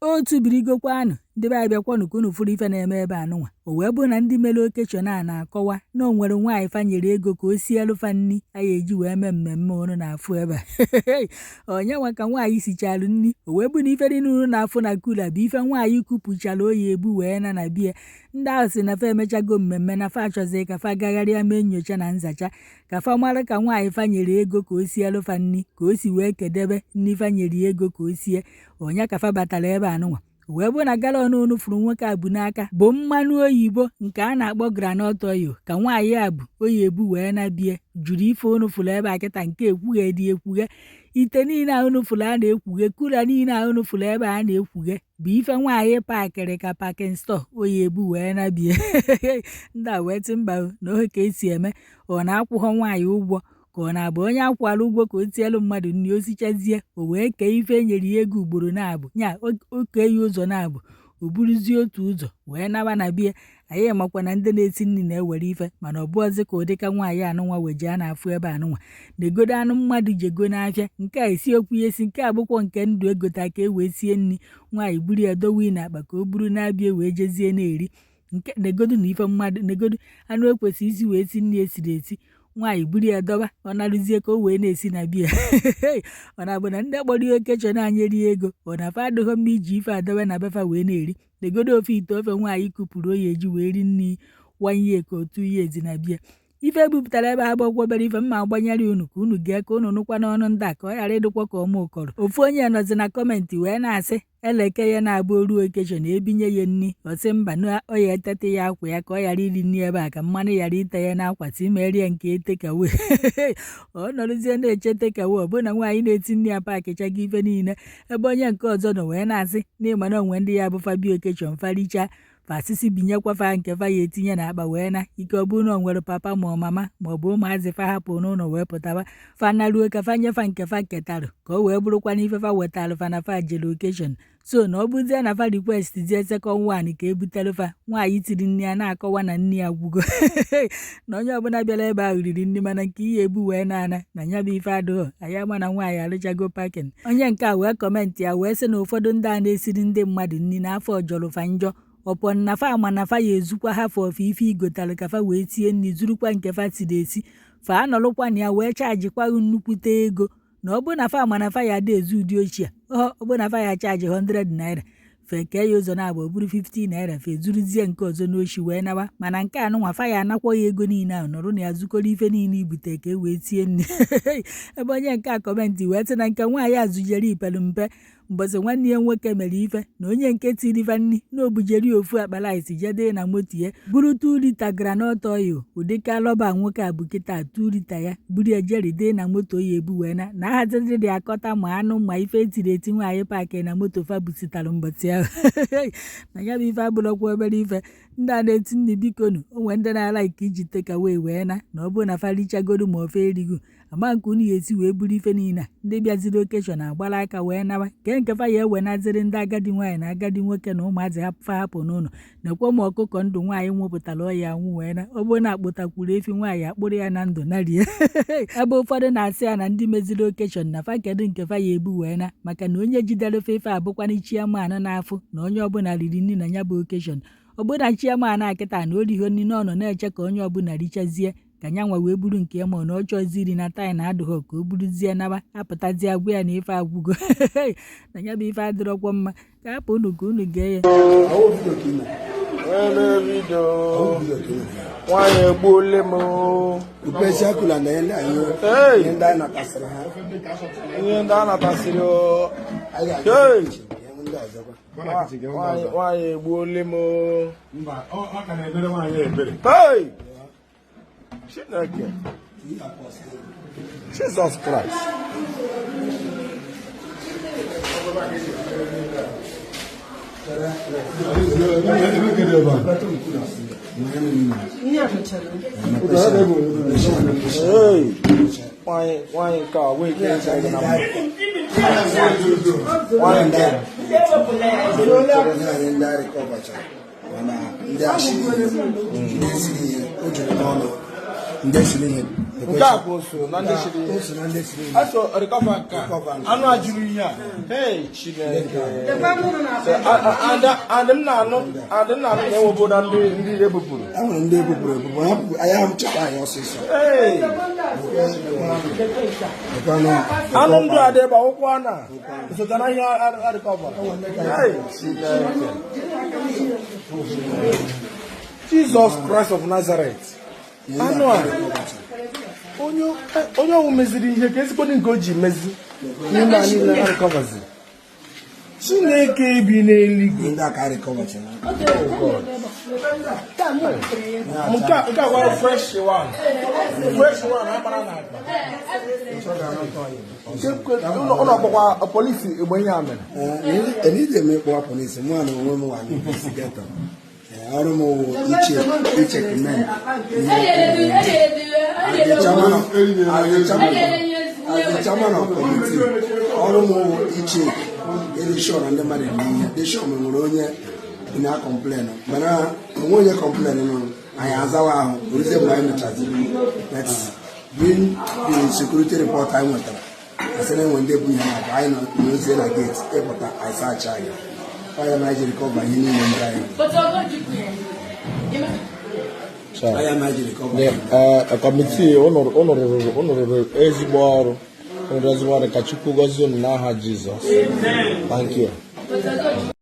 Otu birigokwanụ, ndị be anyị, bịakwanụ ka unu fụrụ ife na-eme ebe anụnwa. O wee bụrụ na ndị mere occasion a na-akọwa na o nwere nwaanyị fa nyere ego ka o sielu fa nni a ya eji wee mee mmemme unu na-afụ ebe a. Onye nwa ka nwaanyị sichalụ nni, o wee bụ na ife niile unu na-afụ na cooler bụ ife nwaanyị kupụchala oyi ebu wee na na bie. Ndị ahụ si na fa emechago mmemme, na fa achọzi ka fa gagharịa mee nyocha na nzacha, ka fa mara ka nwaanyị fa nyere ego ka o sielu fa nni ka o si wee kedebe nni fa nyere ya ego ka o sie. Onye ka fa batara ebe anụnwa, wee bụ na gallon unu fụrụ nwoke a bu n'aka bụ mmanụ oyibo nke a na-akpọ groundnut oil, ka nwaanyị a bụ oyi ebu wee na bie juru ife unu fụrụ ebe a kịta. Nke ekwughe dị ekwughe, ite niile a unu fụrụ a na-ekwughe, cooler niile a unu fụrụ ebe a na-ekwughe bụ ife nwaanyị pakịrị ka packing store oyi ebu wee na bie. Ndị a wee tị mba na ohe ka esi eme. Ọ na-akwụghọ nwaanyị ụgwọ, ka ọ na-abụ onye akwụkwara ụgwọ ka o tielu mmadụ nri, o sichazie, o wee kee ife e nyere ya ego ugboro na-abụ nya, o kee ya ụzọ na-abụ, o buruzie otu ụzọ wee nawa na bie. Anyị makwa na ndị na-esi nri na-ewere ife, mana ọ bụọzi ka ụdịka nwaanyị anụnwa weje a na-afụ ebe anụnwa na-egodo anụ mmadụ jego n'afịa. Nke a esi okwu ya esi, nke a bụkwa nke ndụ egota ka e wee sie nri. Nwaanyị buru ya dowe n'akpa ka o buru na-abịa wee jezie na-eri nke negodu na ife mmadụ negodu anụ ekwesị isi wee si nri esiri esi. Nwaanyị buru ya dọba, ọ narụzie ka o wee na-esi na bia. Ọ na-abụ na ndị kpọrọ ya occasion anyị rie ego, ọ na fa adịghị mma iji ife adọba na befa wee na-eri. Negodo ofe ite ofe nwaanyị kupụrụ oyi eji wee ri nri one year ka 2 years na bia. Ife ebupụtara ebe a bụ obere ife mma agbanyere unu ka unu gee, ka unu nụkwa n'ọnụ ndị a, ka ọ ghara ịdịkwa ka ọma ụkọrọ. Ofu onye nọzi na comment wee na-asị eleke ya na-abụ oruo occasion ebinye ya nri, ọ sị mba, na ọ ya etete ya akwa ya ka ọ ghara iri nri ebe a, ka mmanụ ghara ite ya n'akwa, si merie nke takeaway. Ọ nọrụzie na-eche takeaway, ọ bụ na nwaanyị na-eti nri ya pakichago ife niile. Ebe onye nke ọzọ nọ wee na-asị n'ịma na onwe ndị ya bụ fa bia occasion, fa richaa, fa asịsị binyekwa fa nke fa ya etinye n'akpa wee na ike. Ọ bụrụ na ọ nwere papa ma ọ mama ma ọ bụ ụmụazị fa hapụ n'ụlọ wee pụtaba, fa naruo ka fa nyefa nke fa ketarụ, ka ọ wee bụrụkwa na ife fa wetalụ fa na fa jere occasion. So na ọ bụzie na fa request zie second one ka ebutere fa. Nwaanyị tiri nri ya na-akọwa na nri ya gwugo, na onye ọbụla bịara ebe ahụ riri nri, mana nke ihe ebu wee na-ana na ya bụ ife adịghọ. Anyị ama na nwaanyị arụchago packing. Onye nke a wee comment ya wee sị na ụfọdụ ndị a na-esiri ndị mmadụ nri na afọ jọrọ fa njọ ọpọ na fa ama na fa ya ezukwa ha fọfọ ife igotalụ ka fa wee tie nri, zurukwa nke fa siri esi, fa anọrụkwa na ya wee chajikwa nnukwute ego, na ọ bụrụ na fa ama na fa ya ada ezu ụdị ochie, ọ bụ na fa ya charge 100 naira, fe kee ya ụzọ na-abụ, ọ bụrụ 50 naira, fe zuruzie nke ọzọ n'oshi wee nawa. Mana nke anụnwa, fa ya anakwa ya ego niile ahụ, nọrọ na ya zukọrọ ife niile ibute ka e wee tie nri. Ebe onye nke a comment wee sị na nke nwaanyị a zujere ipelu mpe. Mbọsị nwanne ya nwoke mere ife na onye nke tiri fa nri na obujeri ofu akpa rice jede na moto ya, buru 2 litre groundnut oil, ụdịka rọba nwoke a bụ kịta 2 litre ya, buru ya jeri dee na moto ya ebu wee na na ahaziri dị akọta ma anụ ma ife etiri eti nwaanyị pack na moto fa busitara mbọsị ahụ. Na ya bụ ife abụrụkwa obere ife. Ndị a na-eti nri, bikonu, onwe ndị na-ala ike iji takeaway wee na na ọ bụrụ na fa richagodu ma ofe erigo ama nke unu ya esi wee buru ife niile a. Ndị bịaziri occasion agbara aka wee nawa ke nke fa ya ewenaziri ndị agadi nwaanyị na agadi nwoke na ụmụazị fa hapụ n'ụlọ. Nekwe ma ọkụkọ ndụ nwaanyị nwepụtara ọya anwụ wee na ọ bụrụ na akpụtakwuru efi nwaanyị akpụrụ ya na ndụ narie. Ebe ụfọdụ na-asị ya na ndị meziri occasion na fa kedu nke fa ya ebu wee na, maka na onye jidere fa ife abụkwana chairman na-afụ na onye ọbụla riri nri na ya bụ occasion. Ọ bụrụ na chairman akịta na origho nri n'ọnọ na-eche ka onye ọbụla richazie ka nyanwa wee buru nke ya, ma ọ na ọ chọzi iri na taị na adụghọ ka o buruzie naba, apụtazie agwa ya na ife agwụgo, na ya bụ ife adịrọkwa mma. Ka hapụ unu ka unu gee ya. Eme video. Nwaanyị egbuole m. Special cooler na ihe ndị anyị Hey! ihe ndị anyị natasịrị ha. Ihe ndị a natasịrị o. Anyị ga-aga Hey! ihe ndị ọzọkwa. Nwaanyị, nwaanyị egbuole m. Mba, ọ ka na-emere nwaanyị ebere. Hey! Chineke. Jesus Christ. Hey! Nwaanyị, nwaanyị nke a wee ke ntị na mma. Nwaanyị nke a. Ihe ndị anyị recoverchara, mana ndị ashị, ndị esiri ihe o juru n'ọnụ. Ndị siri ihe. Nke a bụ so na ndị siri ihe. O so na ndị siri ihe. Aso recover nke a. Recover nke a. Anụ a juru ihe a. Hey, Chineke. And m na-anụ and m na-anụ na enwebodo ndị ebupụrụ. E nwere ndị ebupụrụ ebupụ ha anyị ahụ chekwa anyị ọsịsọ. Hey, Lekwanụ. Anụ ndụ a dị ebe a, ụkwụ a na sotara ihe a recover. Hey, Chineke. Jesus Christ of Nazareth. Anụ a onye ọwụ meziri ihe ka ezigbo nke o ji mezi n'ime a niile a recoverzi. Chineke bi n'eluigwe. Ndị aka recoverchara. Nke a gwara fresh one. Fresh one agbara na akpa. Ụlọ ọkpọkwa polisi mgbe ihe a mere. Enide m ịkpọwa polisi, mụ na onwe m nwa investigator. Ọrụ m wụ iche icheckment ihe the chairman of as the chairman as the chairman of committee. Ọrụ m wụ iche ịdị sure na ndị mmadụ eme ihe dị sure ma nwere onye na-complain, mana onwe onye complain nụ anyị azawa ahụ oruzie mgbe anyị mechaziri. But during the security report anyị nwetara, asị na enwe ndị bụ ihe na anyị nọ n'ozie na gate ịpụta, anyị sacha anyị ọ ya ma anyị ji recover ihe niile ndị anyị ọ ya ma anyị ji recover ihe. Committee, unu rụrụ ezigbo ọrụ. Unu rụrụ ezigbo ọrụ. Ka Chukwu gọzie unu n'aha Jizọs. Thank you.